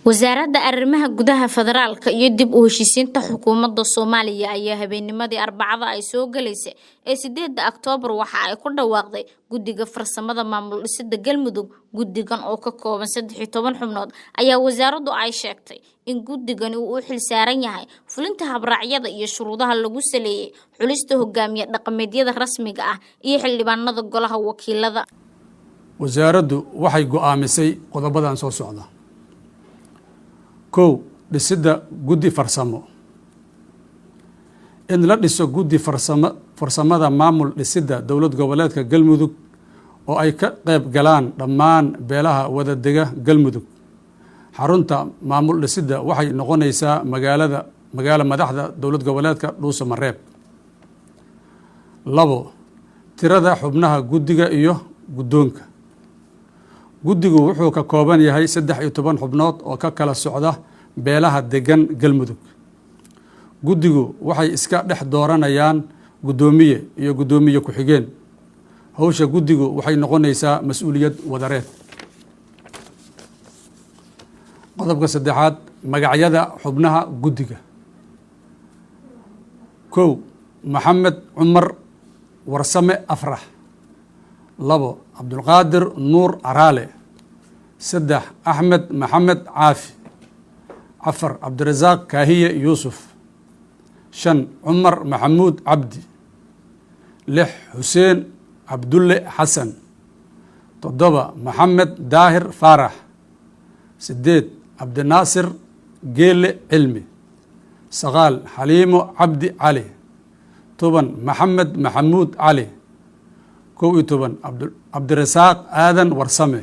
Wasaaradda Arrimaha Gudaha, Federaalka iyo Dib u Heshiisiinta Xukuumadda Soomaaliya ayaa habeennimadii Arbacada ay soo galaysay ee 8-da Oktoobar waxa ay ku dhawaaqday Guddiga Farsamada Maamul Dhisida Galmudug. Guddigan oo ka kooban 13 xubnood ayaa wasaaraddu ay sheegtay in guddigani uu u xilsaaran yahay fulinta habraacyada iyo shuruudaha lagu saleeyay xulista hogaamiye dhaqameedyada rasmiga ah iyo xildhibaanada golaha wakiilada. Wasaaraddu waxay go'aamisay qodobadan soo socda. 1, dhisidda guddi farsamo. In la dhiso guddi farsamo, farsamada maamul dhisidda dowlad goboleedka Galmudug, oo ay ka qayb galaan dhammaan beelaha wadadega Galmudug. Xarunta maamul dhisidda waxay noqonaysaa magaalada, magaalo madaxda dowlad goboleedka, Dhuuso Mareeb. 2, tirada xubnaha guddiga iyo guddoonka. Guddigu wuxuu ka kooban yahay 13 xubnood oo ka kala socda beelaha degan Galmudug. Guddigu waxay iska dhex dooranayaan guddoomiye iyo guddoomiye ku-xigeen. Howsha guddigu waxay noqonaysaa mas-uuliyad wadareed. Qodobka saddexaad, magacyada xubnaha guddiga. 1, Maxamed Cumar Warsame Afrax. 2, Cabdulqaadir Nuur Caraale. 3, Axmed Maxamed Caafi. 4, Cabdirasaaq Kaahiye Yuusuf. 5, Cumar Maxamuud Cabdi. 6, Xuseen Cabdulle Xasan. 7, Maxamed Daahir Faarax. 8, Cabdinaasir Geele Cilmi. 9, Xaliimo Cabdi Cali. 10, Maxamed Maxamuud Cali. 11, Cabdirasaaq Aadan Warsame.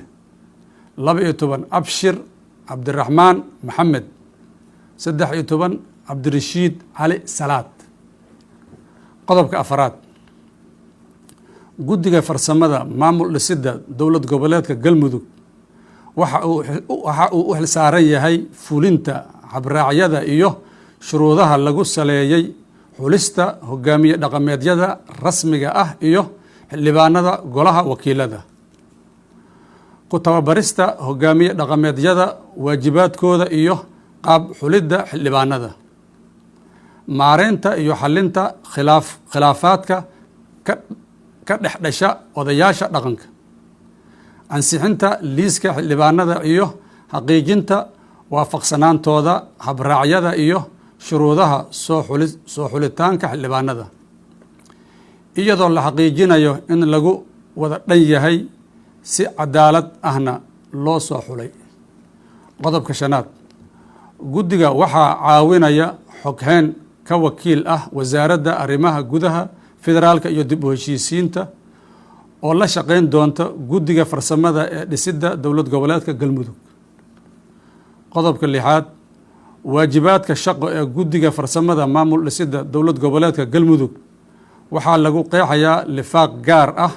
12, Abshir Cabdiraxmaan Maxamed. 13, Cabdirashiid Cali Salaad. Qodobka afaraad, guddiga farsamada maamul dhisidda dowlad goboleedka Galmudug waxa uu u xilsaaran yahay fulinta habraacyada iyo shuruudaha lagu saleeyey xulista hogaamiye dhaqameedyada rasmiga ah iyo xildhibaanada golaha wakiilada, ku tababarista hogaamiye dhaqameedyada waajibaadkooda iyo qaab xulidda xildhibaanada, maareynta iyo xalinta khilaafaadka ka dhex dhasha odayaasha dhaqanka, ansixinta liiska xildhibaanada iyo xaqiijinta waafaqsanaantooda habraacyada iyo shuruudaha soo xulitaanka xildhibaanada, iyadoo la xaqiijinayo in lagu wada dhan yahay, si cadaalad ahna loo soo xulay. Qodobka shanaad, guddiga waxaa caawinaya xogheyn ka wakiil ah Wasaaradda Arrimaha Gudaha, Federaalka iyo Dib u Heshiisiinta, oo la shaqeyn doonta guddiga farsamada ee dhisidda dowlad goboleedka Galmudug. Qodobka lixaad, waajibaadka shaqo ee guddiga farsamada maamul dhisidda dowlad goboleedka Galmudug waxaa lagu qeexayaa lifaaq gaar ah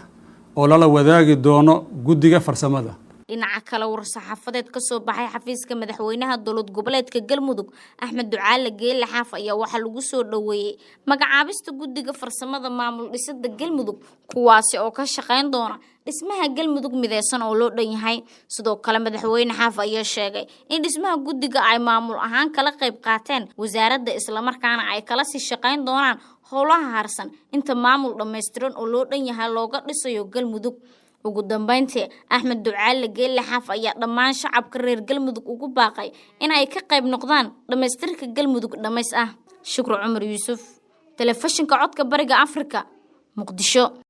oo lala wadaagi doono guddiga farsamada. Dhinaca kale, war-saxaafadeed kasoo baxay xafiiska madaxweynaha dowlad goboleedka Galmudug, Axmed Ducaale Geele Xaaf, ayaa waxaa lagu soo dhoweeyey magacaabista guddiga farsamada maamul dhisida Galmudug, kuwaasi oo ka shaqeyn doona dhismaha Galmudug mideysan oo loo dhan yahay. Sidoo kale, madaxweyne Xaaf ayaa sheegay in dhismaha guddiga ay maamul ahaan kala qayb qaateen wasaaradda, islamarkaana ay kala sii shaqeyn doonaan howlaha harsan inta maamul dhammaystiran oo loo dhan yahay looga dhisayo Galmudug. Ugu dambeyntii, Axmed Ducaale Geelle Xaaf ayaa dhammaan shacabka reer Galmudug ugu baaqay in ay ka qayb noqdaan dhammaystirka Galmudug dhammays ah. Shukri Cumar Yuusuf, Telefishinka Codka Bariga Afrika, Muqdisho.